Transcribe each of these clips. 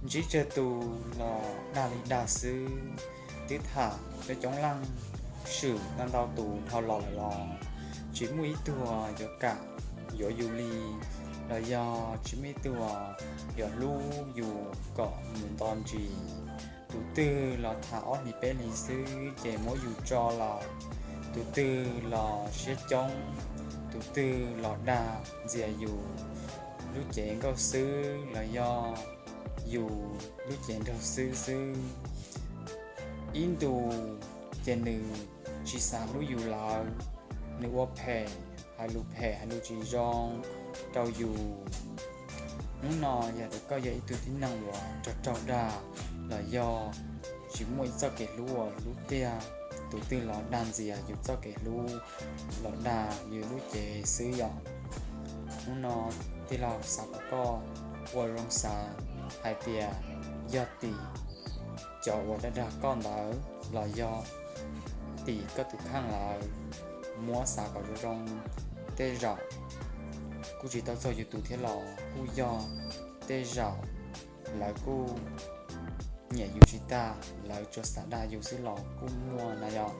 Ntsib tsawg tus los dag li dag xwb. Twb tham coob coob leej, swm ntau ntau tus dhau los lawm los tsis muaj ib tug yuav kam yuav yus li, los yog tsis muaj ib tug yuav hlub yus kom mus nto ntsis. Tus twg los tham ob hlis peb hlis xwb ces muab yus tso lawm. Tus twg los siab coob, tus twg los dag ntxias yus lub cev nkauj xwb los yog yus lub cev nraug xwb xwb. Ib ntus ces nws tsis xav hlub yus lawm, nws ua phem, hais lus phem hais lus tsis zoo rau yus. Hnub no yog tias koj yog ib tug tib neeg uas raug raug dag los yog tsis muaj ib txoj kev hlub ua lub tiag, tus twg los dag ntxias yus txoj kev hlub, los dag yus lub cev xwb yom. Hnub no tij laug xav kom koj ua zoo xav hais tias yog tim cov uas dag dag koj ntawd los yog tim koj tus kheej lawm. Muab xav kom zoo zoo, tej zaum kuj tsis tau txog yus tus thiab los kuj yog, tej zaum lawv kuj nyiam yus tsis tag, lawv tsuas xav dag yus xwb los kuj muaj na yom.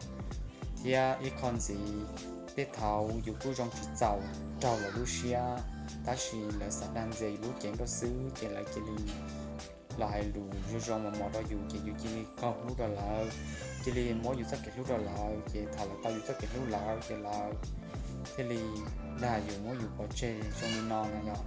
Thiab ib qho ntxiv, tej thaum yus kuj zoo tsis txaus raug lawv lub siab, tab sis lawv xav dag ntxias yus lub cev nkauj xwb ces lawv cia li los hais lus zoo zoo mos mos rau yus ces yus cia li qaug hlub rau lawv, cia li muab yus txoj kev hlub rau lawv, ces thaum lawv tau yus txoj kev hlub lawm ces lawv thiaj li dag yus muab yus pov tseg zoo li no na yom.